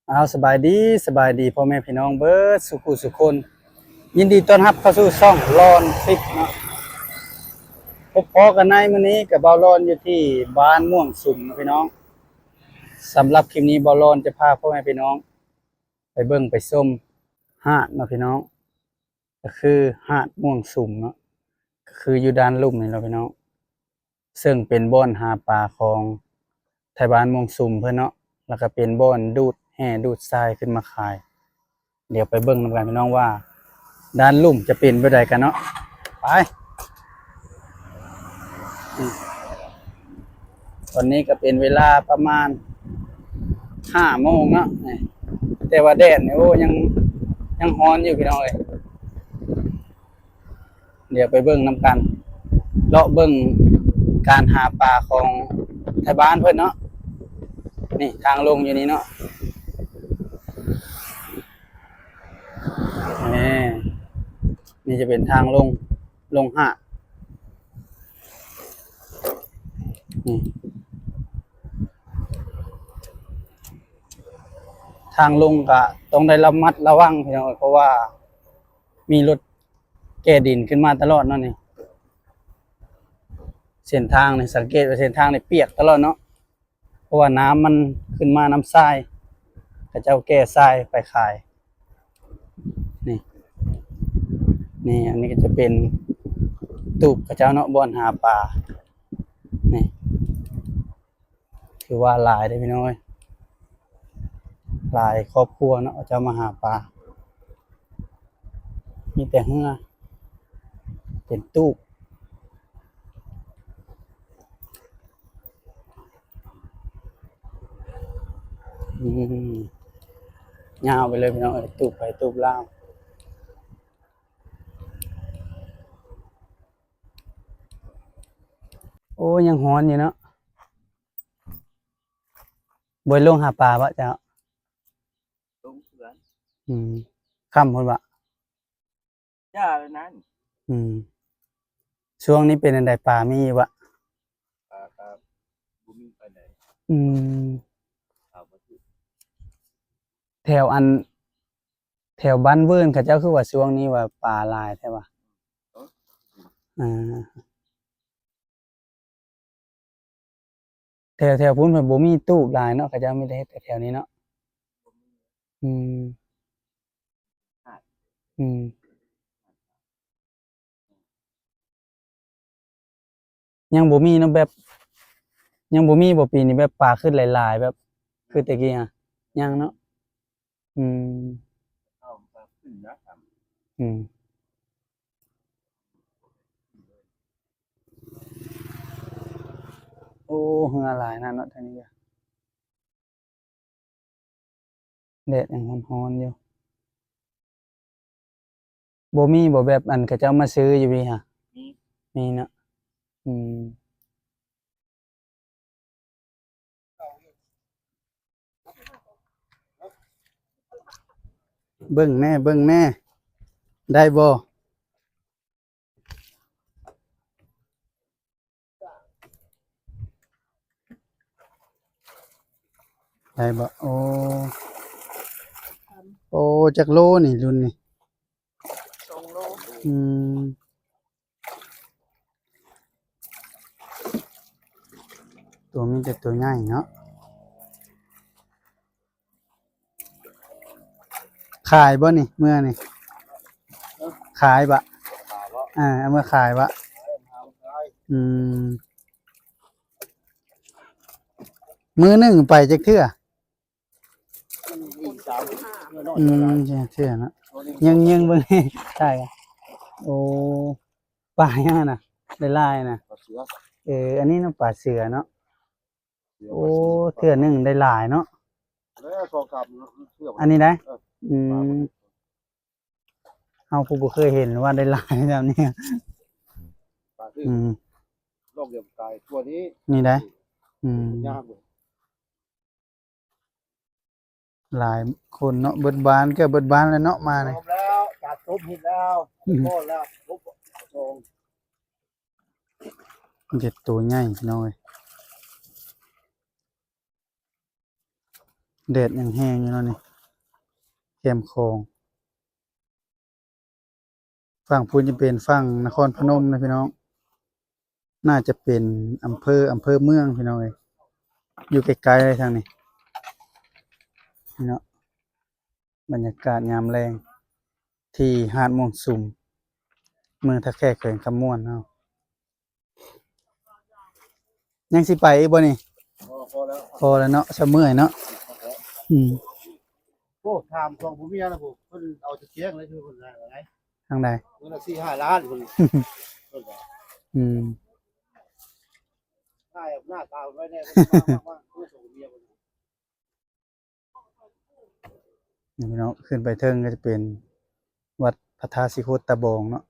ເອົາ ສະບາຍດີ ສະບາຍດີພໍ່ແມ່ພີ່ນ້ອງເບິດສູ່ຜູ້ສູ່ຄົນ, ຍິນດີຕ້ອນຮັບເຂົ້າສູ່ຊ່ອງລອນຄລິບເນາະ. ພົບພໍ້ກັນໃນມື້ນີ້ກັບບ່າວລອນຢູ່ທີ່ບ້ານມ່ວງສຸມເນາະພີ່ນ້ອງ. ສຳລັບຄລິບນີ້ບ່າວລອນຈະພາພໍ່ແມ່ພີ່ນ້ອງໄປເບິ່ງໄປຊົມຫາດເນາະພີ່ນ້ອງ, ກໍຄືຫາດມ່ວງສຸມເນາະ, ກໍຄືຢູ່ດ້ານລຸ່ມນີ້ເນາະພີ່ນ້ອງ. ເຊິ່ງເປັນບ່ອນຫາປາຂອງໄທບ້ານມ່ວງສຸມເພິ່ນເນາະ, ແລ້ວກໍເປັນບ່ອນດູດແຮ່ດູດຊາຍຂຶ້ນມາຂາຍ. ດຽວໄປເບິ່ງນຳກັນພີ່ນ້ອງວ່າດ້ານລຸ່ມຈະເປັນແບບໃດກັນເນາະ. ໄປ. ຕອນນີ້ກໍເປັນເວລາປະມານຫ້າໂມງເນາະ, ແຕ່ວ່າແດດນີ້ ໂອ້ ຍັງ ຍັງຮ້ອນຢູ່ພີ່ນ້ອງເອີຍ. ດຽວໄປເບິ່ງນຳກັນ, ເລາະເບິ່ງການຫາປາຂອງໄທບ້ານເພິ່ນເນາະ. ນີ້ທາງລົງຢູ່ນີ້ເນາະ, ນີ້ ນີ້ຈະເປັນທາງລົງ ລົງຫາດ. ນີ້ ທາງລົງກະຕ້ອງໄດ້ລະມັດລະວັງພີ່ນ້ອງເອີຍ, ເພາະວ່າມີລົດແກ່ດິນຂຶ້ນມາຕະຫຼອດເນາະ. ນີ້ເສັ້ນທາງນີ້ ສັງເກດວ່າເສັ້ນທາງນີ້ປຽກຕະຫຼອດເນາະ, ເພາະວ່ານ້ຳມັນຂຶ້ນມານຳຊາຍ, ເຂົາເຈົ້າແກ່ຊາຍໄປຂາຍ. ນີ້ ນີ້ ອັນນີ້ກໍຈະເປັນຕູບເຂົາເຈົ້າເນາະ, ບ່ອນຫາປາ. ນີ້ ຖືວ່າຫຼາຍເດ້ພີ່ນ້ອງເອີຍ, ຫຼາຍຄອບຄົວເນາະ ເຂົາເຈົ້າມາຫາປາ. ມີແຕ່ເຮືອ ເປັນຕູບ. ອືມ ຍາວໄປເລີຍພີ່ນ້ອງເອີຍ, ຕູບໃຜຕູບລາວ. ໂອ້ ຍັງຮ້ອນຢູ່ເນາະ. ບໍ່ໄດ້ລົງຫາປາບໍເຈົ້າ? ລົງເຂື່ອນ. ອືມ ຄ່ຳພຸ້ນບໍ? ຢ່າແລ້ວນັ້ນ. ອືມ ຊ່ວງນີ້ເປັນຈັ່ງໃດ ປາມີຢູ່ບໍ? ປາກໍບໍ່ມີປານໃດ. ອືມ ເອົາມາຖືກ. ແຖວອັນ ແຖວບ້ານເວີນເຂົາເຈົ້າຄືວ່າຊ່ວງນີ້ວ່າປາຫຼາຍແທ້ຫວາ? ເອີ ອ່າ ແຖວ ແຖວພຸ້ນເພິ່ນບໍ່ມີຕູບຫຼາຍເນາະ, ເຂົາເຈົ້າມີແຕ່ເຮັດແຖວນີ້ເນາະ. ອືມ ອືມ ຍັງບໍ່ມີເນາະ, ແບບ ຍັງບໍ່ມີບໍ່ປີນີ້ ແບບປາຂຶ້ນຫຼາຍໆ ແບບຄືແຕ່ກີ້ຫະ? ຍັງເນາະ. ອືມ ອືມ ໂອ້ ເຮືອຫຼາຍນະເນາະ ທາງນີ້ກະ ແດດຍັງຮ້ອນໆຢູ່. ບໍ່ມີບໍ່ ແບບອັນເຂົາເຈົ້າມາຊື້ຢູ່ພີ້ຫະ? ມີ ມີເນາະ. ອືມ ເບິ່ງແດ່ ເບິ່ງແດ່ ໄດ້ບໍ່? ໄດ້ບໍ່? ໂອ້ ໂອ້ ຈັກໂລນີ້ ລຸ້ນນີ້? ສອງໂລ. ອືມ ຕົວມີແຕ່ຕົວໃຫຍ່ເນາະ. ຂາຍບໍ່ນີ້ ເມືອນີ້? ຂາຍບໍ່? ອ່າ ເອົາເມືອຂາຍບໍ່? ອືມ ມື້ໜຶ່ງໄປຈັກເທື່ອ? ອືມ ເທື່ອເນາະ. ຍິງໆເບິ່ງ ໃຊ່. ໂອ້ ປາຫຍັງຫັ້ນນະ ຫຼາຍໆນະ? ປາເສືອ. ເອີ ອັນນີ້ເນາະ ປາເສືອເນາະ. ໂອ້ ເທື່ອໜຶ່ງໄດ້ຫຼາຍເນາະ. ອັນນີ້ໄດ໋. ເອີ ອືມ ເຮົາຜູ້ບໍ່ເຄີຍເຫັນວ່າໄດ້ຫຼາຍແບບນີ້. ອືມ ນີ້ໄດ໋. ອືມ ຫຼາຍຄົນເນາະ ເບິດບ້ານ ເກືອບເບິດບ້ານແລ້ວເນາະ ມານີ້. ພ້ອມແລ້ວ ຈານຕົບເຮັດແລ້ວ ອືມ ພໍແລ້ວ ຄົບສອງ. ເຫັດໂຕໃຫຍ່ພີ່ນ້ອງເອີຍ. ແດດຍັງແຮງຢູ່ເນາະນີ້ ແຄມຂອງ. ຝັ່ງພຸ້ນຈະເປັນຝັ່ງນະຄອນພະນົມນະພີ່ນ້ອງ. ໜ້າຈະເປັນອຳເພີ ອຳເພີເມືອງພີ່ນ້ອງເອີຍ ຢູ່ໃກ້ໆເລີຍທາງນີ້. ນີ້ເນາະ ບັນຍາກາດຍາມແລງທີ່ຫາດມ່ວງສຸມ ເມືອງທ່າແຂກ ແຂວງຄຳມ່ວນເຮົາ. ຍັງຊິໄປອີກບໍ່ນີ້? ພໍ ພໍແລ້ວ ພໍແລ້ວເນາະ ຊະເມື່ອຍເນາະ. ອືມ ໂອ້ ຖາມສອງຜົວເມຍນະ ເພິ່ນເອົາຈະແຈ້ງເລີຍ ຄືເພິ່ນວ່າໄງ? ທາງໃດ? ມື້ລະສີ່ຫ້າລ້ານພຸ້ນ. ອືມ ຖ່າຍໜ້າຕາເພິ່ນໄວ້ແດ່ ເພິ່ນວ່າ ວ່າ ວ່າ ເພິ່ນສອງຜົວເມຍພຸ້ນ. ນີ້ເນາະ ຂຶ້ນໄປເທິງກໍຈະເປັນວັດພະທາດສີໂຄດຕາບອງເນາະ.